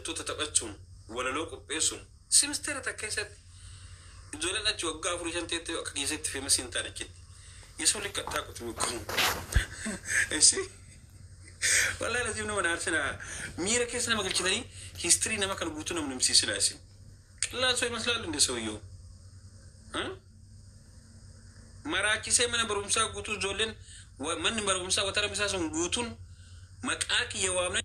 Jechoota taphachuun, walaloo qopheessuun, simisteera takka keessatti ijoolleen achi waggaa afurii shan ta'etti akka keessatti famous hin taane achitti. የሰው ልክ አታውቁትም እኮ። እሺ wallahi lazim nama naarsinaa miira keessa nama galchitanii history nama kan guutuu nama nimsiisinaa isin ቀላል ሰው ይመስላል እንደ ሰውየው እ? Maraachisee mana barumsaa guutuu ijoolleen manni barumsaa watara misaa sun guutuun maqaa kiyya waamna.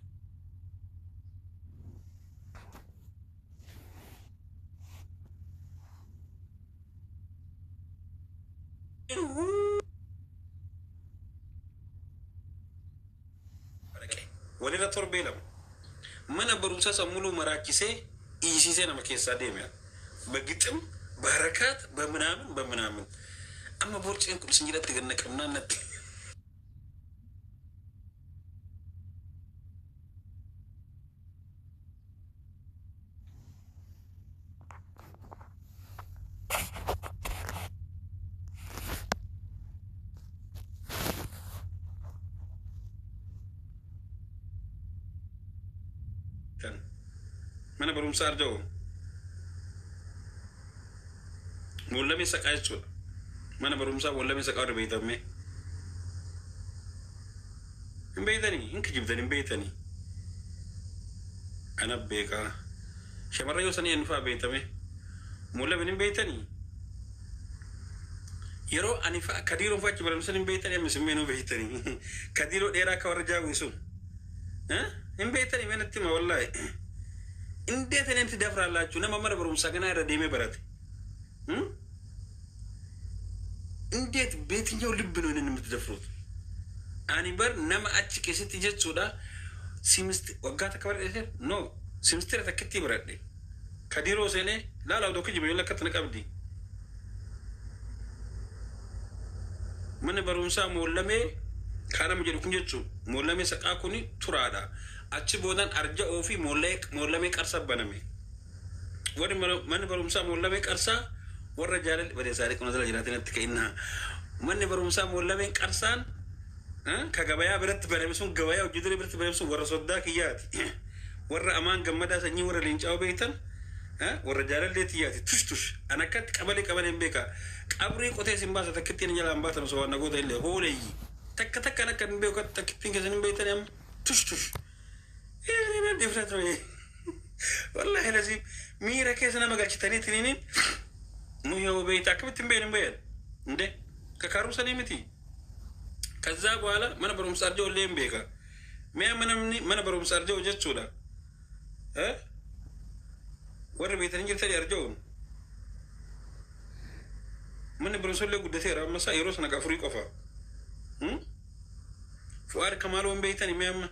Walirra torbee 2 mana barumsaa san muluu maraachisee dhiisisee nama keessaa deeme በግጥም በረካት በምናምን በምናምን amma borceen kun isin jalatti gad naqamnaan natti kan mana barumsaa arja'u Moollamee saqaa jechuudha. Mana barumsaa Moollamee saqaa warri beektan mee? Hin beektanii? Hin kijibdan, hin beektanii? Ana beekaa. Shamarran yoo sanii eenyu fa'aa beektame? Moollameen hin beektanii? Yeroo ani fa'a kadiiroon fa'a achi barannu san hin beektanii, amma isin meenuu beektanii? Kadiiroo dheeraa akka warra jaawwii sun. Hin beektanii? Mee natti hima wallaahi. እንዴት እኔን ትደፍራላችሁ? Nama mana barumsaa ganaa irra deemee barate. እንዴት በየትኛው ልብ ነው እኔን የምትደፍሩት? Ani bar nama achi keessatti jechuudha waggaa takka baradhe, no, simistira takkitti baradhe. Kadiroo seenee laala odoo kijiba yoo lakkatti na qabdi. Mana barumsaa moollamee kan nama jedhu kun jechuun moollamee saqaa kun turaadha. Achi boodaan arja'oo fi moollamee qarsa baname. Warri manni barumsaa moollamee qarsaa warra jaalalli badee isaanii qonna jala jiraatin natti ka'innaa. Manni barumsaa moollameen qarsaan ka gabayaa biratti baname sun, gabayaa hojii durii biratti baname sun, warra soddaa kiyyaati. Warra amaan gammadaa sanyii warra leencaa'oo beektan warra jaalallee tiyyaati tush tush. An akkatti qabalee qabalee hin beeka. Qabrii qotee sin baasa takkittiin jalaan baatan osoo waan nagoota illee hooleeyyi. Takka takkaan akka hin beeku takkittiin keessan hin beektan amma tush tush. Difrat wallahi lazim miira keessa nama galchitanii tiniinin nu yoo beekta akkamitti hin beekne hin beekan. እንዴ ከካሩ sanii miti. ከዛ በኋላ mana barumsa arja'u illee hin beeka. Mi'a namni mana barumsa arja'u jechuudha. Warri beektanii jirtanii arja'uun. Manni barumsa illee guddateera amma isaa yeroo sana afurii qofa. Fu'aad Kamaaloo hin beektanii mi'a amma.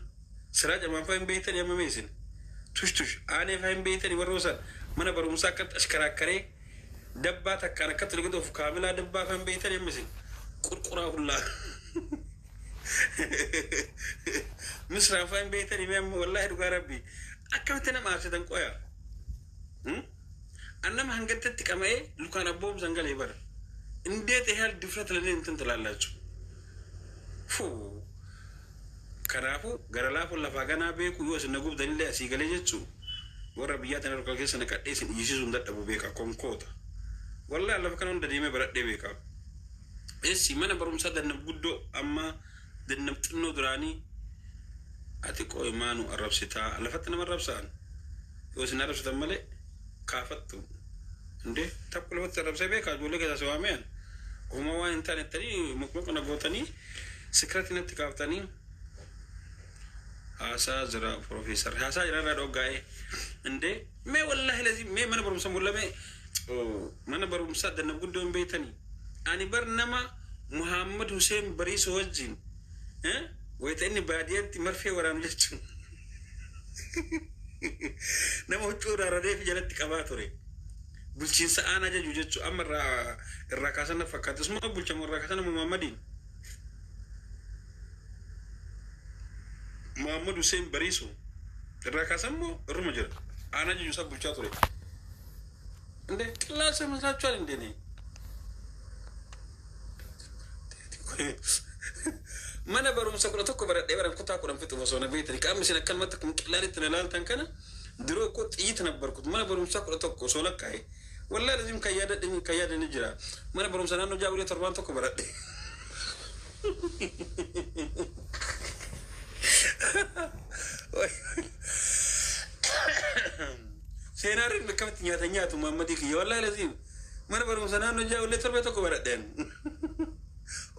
Siraa Jamaan fa'aa hin beektanii amma meesin. Tush tush aanee fa'aa hin beektanii warra san mana barumsaa akkatti ashkaraakkaree dabbaa takkaan akkatti liqituuf kaamilaa dabbaa fa'aa hin beektanii amma isin. Qurquraa hullaa. Misraan fa'aa hin beektanii mi'a amma wallaahi dhugaa rabbii. Akkamitti nama aarsitan qoya. An nama hangattatti qama'ee lukaan abboomsan galee bara. እንዴት ያህል ድፍረት ለእኔ እንትን ትላላችሁ? ፉ kanaafuu gara laafuun lafaa ganaa beeku yoo isin na gubdanillee asii galee jechuu warra biyyaa tana harka keessa naqadhee isin iyyisiisuu hin dadhabu beeka konkoota. Wallahi lafa kana hunda deemee baradhee beeka. Eessi mana barumsaa dannab guddoo amma dannab xinnoo duraanii ati qoy maanu arrabsitaa lafatti nama arrabsaan yoo isin arrabsitan malee kaafattu. እንዴ takku lafatti arrabsee beekaa ijoollee keessaa si waameen ofuma waan hin taane jettanii muqmuqa na gootanii sikirati natti kaaftanii haasaa jira profeesar haasaa jira irraa dhoggaa'ee እንዴ mee wallahi lazim mee mana barumsa mul'ame mana barumsaa dannab guddoo hin beektanii ani bar nama Muhammad Hussein Bariisoo wajjin wayita inni baadiyyaatti marfee waraanu jechuun nama huccuu irraa radeef jalatti qabaa ture. Bulchiinsa aanaa jaju jechuu amma irraa kaasan na fakkaata. Isuma bulchamu irraa kaasan nama Muhammadiin. Muhammad Hussein Bariisoo irraa kaasan moo irruma jira. Aanaa jaju isaa bulchaa ture. እንዴ ቀላል ሰው ይመስላችኋል እንዴ እኔ? Mana barumsa 11 baradhee baran kutaa 10 fixuuf osoo na beektanii qaamni isin akkanumatti akkuma qillaalitti na ilaaltan kana ድሮ እኮ ጥይት ነበርኩት። Mana barumsaa 11 osoo lakkaa'e, wallahi lazim kan yaadadhe kan yaadani jira. Mana barumsa naannoo Jaawulee torbaan tokko baradhe. Seenaariin akkamitti nyaata nyaatu Muhammadii kiyya, wallahi lazim mana barumsa naannoo Jaawulee torbee tokko baradheen.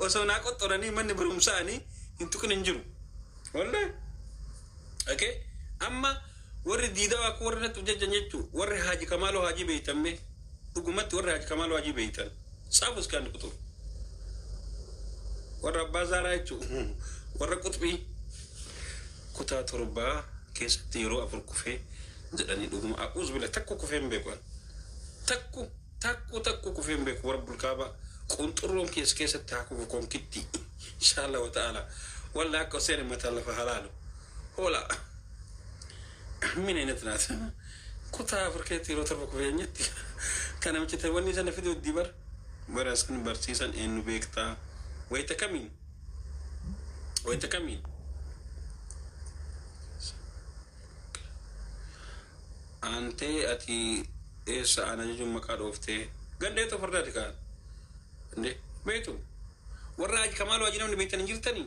Osoo naa qoxxoranii manni barumsaanii hin tuqin hin jiru. Wallahi. Okay. Amma warri diidaa akka warri natti hojjetan jechuun warri Haaji Kamaaloo Haajii beeytamme, dhugumatti warri Haaji Kamaaloo Haajii beeytan saafus kan quxur warra abbaa zaaraa jechuun warra quxbii kutaa 7 keessatti yeroo afur kufee jedhanii dhuguma aquus bila takku kufee hin beeku, takku takku takku kufee hin beeku. Warra bulkaaba qunxurroon keessa keessatti haa kufu konkitti, inshallah wa ta'ala. Walla akka oseen mataa lafa halaalu hoola ምን አይነት ናት? Kutaa afur keessatti yeroo torba kufee jetti. Kana michite wanni sana fide bar bara san barsiisan eenyu beektaa? Wayita kamiin? Wayita kamiin? Aantee ati eessa ana jechuun maqaa dhooftee gandeetu fardaati kaan እንዴ beektu warra Haji Kamaaloo Haji namni beektan hin jirtanii?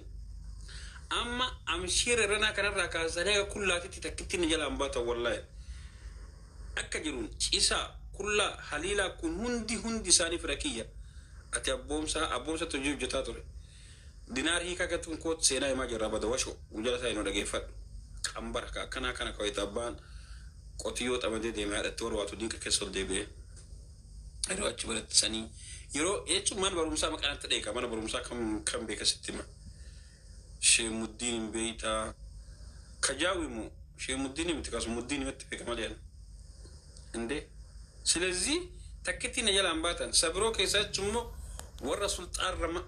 Amma amshiira irranaa kanarraa kaasanii akka kullaatitti takkitti ni jalaan baatan. Wallaahi akka jiruun ciisaa kullaa haliilaa kun hundi hundi isaanii fira kiyya. Ati abboomsaa abboomsatti hojii hojjetaa ture. Dinaar hiikaa gatuun koot seenaa himaa jirra bada washo gujala isaa hin dhageeffadhu. Qambara ka akkanaa kana kawayita abbaan qotiyyoo xamadee deemee haadhatti warwaatu dinqa keessa ol deebi'ee. Yeroo achi barattisanii yeroo jechuun mana barumsaa maqaan itti dheeka mana barumsaa kam kam beeka sitti hima. Sheemuddiin hin beeytaa. Kajaawi moo Sheemuddiin miti kasu muddiin himatti beeka malee. እንዴ ስለዚህ takkitti na jalaan baatan sabiroo keessaa jechuun immoo warra sulxaan rama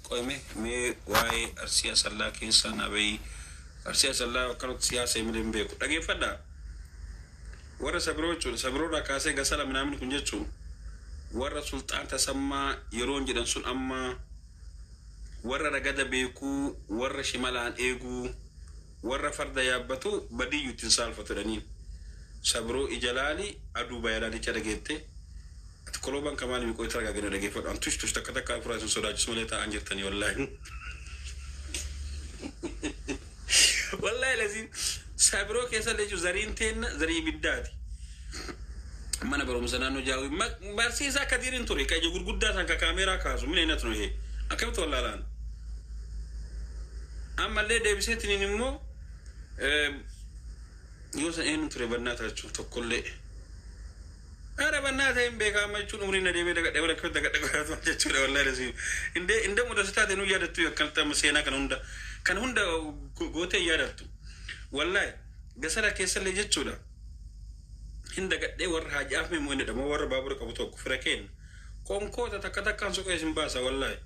qoyme mee waa'ee Arsii Asallaa keessaa na bayi. Arsii Asallaa akkanatti siyaasa himulee hin beeku, dhageeffadhaa. Warra sabiroo jechuun sabiroodhaa kaasee gasala minaamin kun jechuun warra sulxaan tasammaa yeroon jedhan sun amma warra ragada beekuu, warra shimalaan eeguu, warra farda yaabbatu badiyyuu ittiin saalfatu jedhaniin. Sabiroo ija laali aduu bayalaa jecha dhageette. Ati kolooban kamaal mi qoyta argaa dhageeffadhu. An tush tush takka takka afuraa isin sodaachisu malee taa'an jirtanii. Wallaahi. Wallaahi laziin sabiroo keessa illee jiru zariin teenna zarii ibiddaati. Mana barumsa naannoo Jaawii barsiisaa Kadiiriin ture ka ija gurguddaa san ka kaameeraa kaasu min aynat no ihe akkamitti wallaalaan. Ammallee deebiseetiniin immoo yoo san eenyu ture bannaa taachuu tokkollee. Ara bannaa ta'e hin beekaa amma jechuun umriin na deemee dagadhee wala akkamitti dagadhee godhatu jechuudha. Wallaahi laziin. Indee indee mudasa taate nu yaadattu akkanatti amma seenaa kana hunda gootee yaadattu. Wallaahi gasara keessallee jechuudha. Hin dagadhee warra Haaji Afmee moo inni jedhamu warra baabura qabu tokko fira kenna. Konkoota takka takkaan soqee isin baasa wallaahi.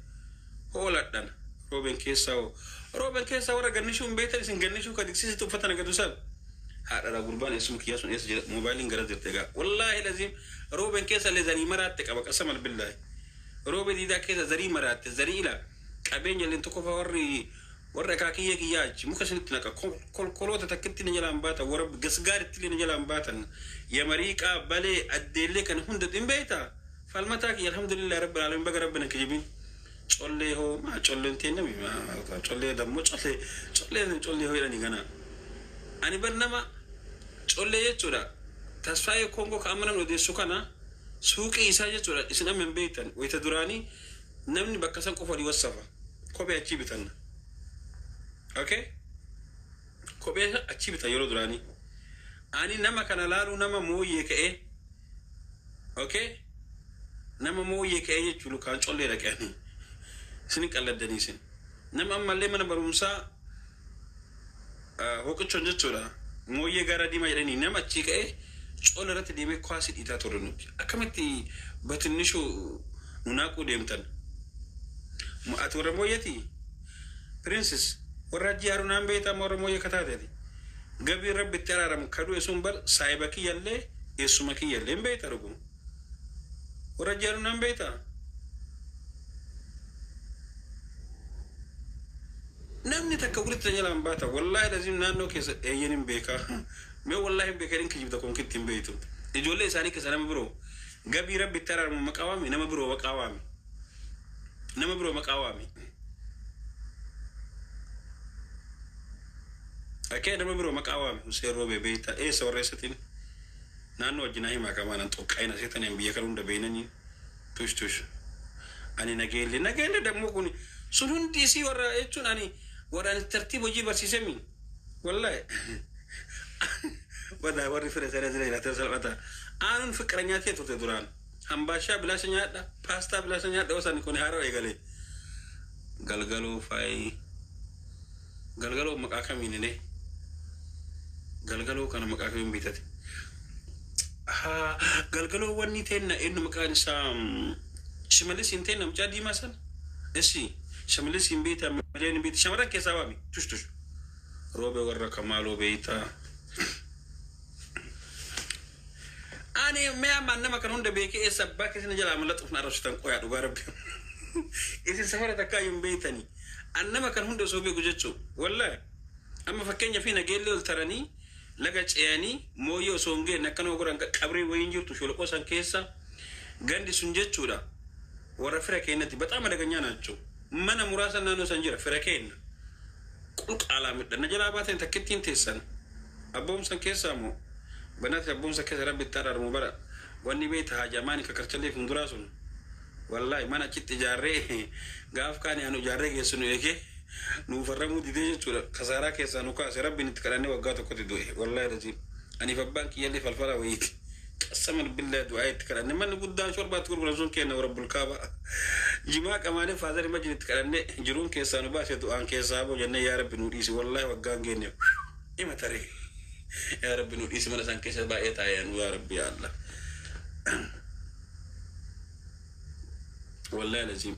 Hooladhan rooben keessaa hoo. Rooben keessaa warra gannishuu hin beektan isin gannishuu ka diksisitti uffata nagatu san. Haadha gurbaan eessuma kiyyaa sun eessa jira? Moobaayiliin gara jirte egaa. Wallaahi laziim rooben keessa illee zarii maraatte qaba, qasamal billaahi. Roobe diidaa keessa zarii maraatte zarii ila qabeenya illee tokko faa warri warra akaakiyyee kiyyaa achi muka isinitti naqa kolkoloota takkitti ni jalaan baatan, warra gasgaaritti illee ni jalaan baatan, yamariiqaa balee addeellee kana hunda hin beektaa. Falmataa kiyya, alhamdulillah rabbil alamin, baga rabbi na kijibin. Collee hoo maa colleen teennami collee dammoo collee collee collee hoo jedhanii kana. Ani bar nama collee jechuudha. Tasfaayee Koongoo ka amma namni odeessu kana suuqii isaa jechuudha. Isin amma hin beektan, wayita duraanii namni bakka san qofa walii wassafa. Kophee achii bitanna. Okay? Kophee achii bitan yeroo duraanii. Ani nama kana laaluu nama mooyyee ka'ee. Okay? Nama mooyyee ka'ee jechuun kaan collee dhaqee. Isin qalladdanii isin. Nama ammallee mana barumsaa hoqichoon jechuudha. Mooyyee gara diimaa jedhanii nama achii ka'ee cola irratti deemee kwaasii dhiitaa ture nuti. Akkamitti batinnishu nunaaquu deemtan? Ati warra mooyyeeti? Princes warra Hajji Haarunaan beektaa warra mooyyee kataateeti. Gabii rabbi itti araaramu kaduu sun bar saayiba kiyyallee eessuma kiyyallee hin beekta dhuguma. Warra Hajji Haarunaan beektaa? Namni takka walitti jalaan baata. Wallaahi lazim naannoo keessa eeyyan hin beekaa. Mee wallaahi hin beekan kijibta kun kitti hin beektu. Ijoollee isaanii keessa nama biroo gabii rabbi itti araaramu maqaa waami, nama biroo maqaa waami. Nama biroo maqaa waami. Akkee nama biroo maqaa waami. Hussein Roobee beektaa eessa warra eessatiin naannoo wajjin himaa kamaan xoqqaayina seetaniin biyya kan hunda beeynanii tush tush. Ani nageelle nageelle dammoo kun sun hundi isii warra jechuun ani warra ani tartiiba hojii barsiisemi. Wallahi. Wada warri fira sana jira jiraatan salphata. Aanuun fiqira nyaatee turte duraan. Hambaashaa bilaasha nyaadha. Paastaa bilaasha nyaadha osaan kun haaroo eegale. Galgaloo faayi. Galgaloo maqaa kamiin illee. Galgaloo kana maqaa kamiin bitate. Haa galgaloo wanni teenna eenyu maqaan isaa Shimallis hin teenna mucaa diimaa sana. Esi Shimallis hin beektaa malee hin beekta. Shamarran keessaa waami tush tush. Roobe warra kamaaloo beektaa. Ani mee ammaan nama kan hunda beekee eessa abbaa keessan jalaa mallaxuuf na arrabsitan qoyaa dhugaa rabbi. Isin safara takkaa hin beektanii. An nama kan hunda osoo beeku jechuu. Wallaahi. Amma fakkeenya fi nageellee ol taranii laga ce'anii mooyyee osoo hin geenne akkanuma godhan qabrii wayiin jirtu sholoqoo san keessa gandi sun jechuudha. Warra fira keenyatti baxaama daganyaa naachuu. Mana muraasa naannoo san jira fira keenya. Qulqaalaa midha. Na jalaa baatan takkittiin teessan. Abboomsan keessaa moo banaati abboomsa keessa rabbi itti araaramu bara wanni beekta haajamaani kakarchallee fuulduraa sun. Wallaahi mana achitti ijaarree gaaf kaani anu ijaarree geessu nu eegee nu farramuu didee jechuudha. Kasaaraa keessaa nu kaase rabbiin itti kadhannee waggaa tokkotti du'e. Wallaahi rajiim. Aniif abbaan kiyyallee falfala wayiiti. Qasaman billaa du'aa itti kadhanne manni guddaan shorbaatti gurguran sun kenna warra bulkaaba. Jimaa qamaanee faazari majin itti kadhanne jiruun keessaa nu baase du'aan keessaa boo jennee yaa rabbi nu dhiisi wallaahi waggaan geenne. Ima taree. Yaa rabbi nu dhiisi mana san keessa baay'ee taa'ee nu yaa rabbi yaa Allah. Wallaahi laziim.